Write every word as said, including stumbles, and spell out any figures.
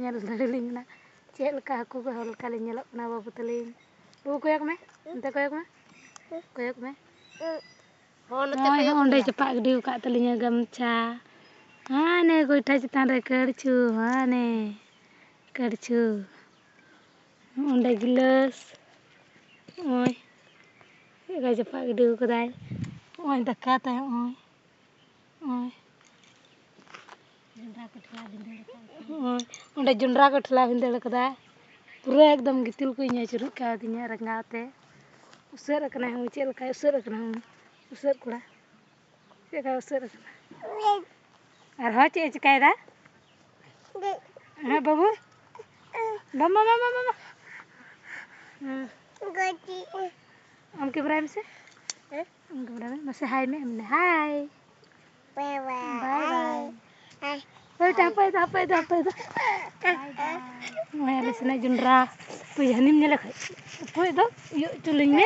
ᱧᱮᱞ ᱫᱟᱲᱮᱭᱟᱞᱤᱧ ᱠᱟᱱᱟ ᱪᱮᱫ ᱞᱮᱠᱟ ᱦᱟᱹᱠᱩ ᱠᱚ ᱦᱚᱲ ᱞᱮᱠᱟ ᱞᱤᱧ ᱧᱮᱞᱚᱜ ᱠᱟᱱᱟ᱾ ᱵᱟᱹᱵᱩ ᱛᱟᱹᱞᱤᱧ, ᱵᱟᱹᱵᱩ ᱠᱚᱭᱚᱜ ᱢᱮ, ᱚᱱᱛᱮ ᱠᱚᱭᱚᱜ ᱢᱮ, ᱠᱚᱭᱚᱜ ᱢᱮ᱾ ᱦᱚᱸ, ᱱᱚᱛᱮ ᱱᱚᱜᱼᱚᱭ ᱠᱚᱭᱚᱜ ᱚᱸᱰᱮ ᱢᱮ᱾ ᱪᱟᱯᱟᱫ ᱜᱤᱰᱤ ᱟᱠᱟᱫ ᱛᱟᱹᱞᱤᱧᱟ ᱜᱟᱢᱪᱷᱟ᱾ ᱦᱟᱱᱮ ᱜᱚᱭᱴᱷᱟ ᱪᱮᱛᱟᱱ ᱨᱮ ᱠᱟᱹᱲᱪᱩ, ᱦᱟᱱᱮ ᱠᱟᱹᱲᱪᱩ᱾ ᱚᱸᱰᱮ ᱜᱤᱞᱟᱹᱥ, ᱱᱚᱜᱼᱚᱭ ᱪᱮᱫ ᱞᱮᱠᱟ ᱪᱟᱯᱟᱫ ᱜᱤᱰᱤ ᱟᱠᱟᱫᱟᱭ᱾ ᱱᱚᱜᱼᱚᱭ ᱫᱟᱠᱟ ᱛᱟᱭ, ᱱᱚᱜᱼᱚᱭ, ᱱᱚᱜᱼᱚᱭ᱾ ᱱᱚᱜᱼᱚᱭ, ᱚᱸᱰᱮ ᱡᱚᱸᱰᱨᱟ ᱠᱚ ᱴᱷᱮᱞᱟᱣ ᱵᱷᱤᱸᱫᱟᱹᱲ ᱠᱟᱫᱟ᱾ ᱯᱩᱨᱟᱹ ᱮᱠᱫᱚᱢ ᱜᱤᱛᱤᱞ ᱠᱚ ᱤᱧ ᱟᱹᱪᱩᱨ ᱠᱟᱣᱫᱤᱧᱟ ᱨᱟᱸᱜᱟᱣ ᱛᱮ᱾ ᱩᱥᱟᱹᱫ ᱟᱠᱟᱱᱟᱭ ᱦᱩᱭ, ᱪᱮᱫ ᱞᱮᱠᱟᱭ ᱩᱥᱟᱹᱫ ᱟᱠᱟᱱᱟ ᱦᱩᱭ, ᱩᱥᱟᱹᱫ ᱠᱚᱲᱟ᱾ ᱪᱮᱫ ᱞᱮᱠᱟᱭ ᱩᱥᱟᱹᱫ ᱟᱠᱟᱱᱟ? ᱟᱨᱦᱚᱸ ᱪᱮᱫ ᱮ ᱪᱤᱠᱟᱹᱭᱮᱫᱟ? ᱦᱮᱸ, ᱵᱟᱹᱵᱩ? ᱵᱟᱢ, ᱵᱟᱢ, ᱵᱟᱢ, ᱵᱟᱢ, ᱵᱟᱢ᱾ ᱦᱮᱸ᱾ ᱟᱢ camera ᱢᱮᱥᱮ᱾ ᱦᱮᱸ? ᱟᱢ camera ᱢᱮ᱾ ᱢᱟᱥᱮ hi ᱢᱮ, ᱮᱢᱱᱤ hi᱾ Bye bye. Bye bye. ᱦᱟᱯᱮ ᱫᱚ, ᱦᱟᱯᱮ ᱫᱚ, ᱦᱟᱯᱮ ᱫᱚ, ᱦᱟᱯᱮ ᱫᱚ᱾ Bye bye. ᱱᱚᱜᱼᱚᱭ ᱟᱞᱮ ᱥᱮᱱᱟᱜ ᱡᱚᱸᱰᱨᱟ᱾ ᱦᱟᱯᱮ ᱦᱟᱹᱱᱤᱢ ᱧᱮᱞᱮ ᱠᱷᱟᱡ᱾ ᱚᱠᱚᱭ ᱫᱚ? ᱤᱭᱟᱹ ᱦᱚᱪᱚ ᱞᱤᱧ ᱢᱮ᱾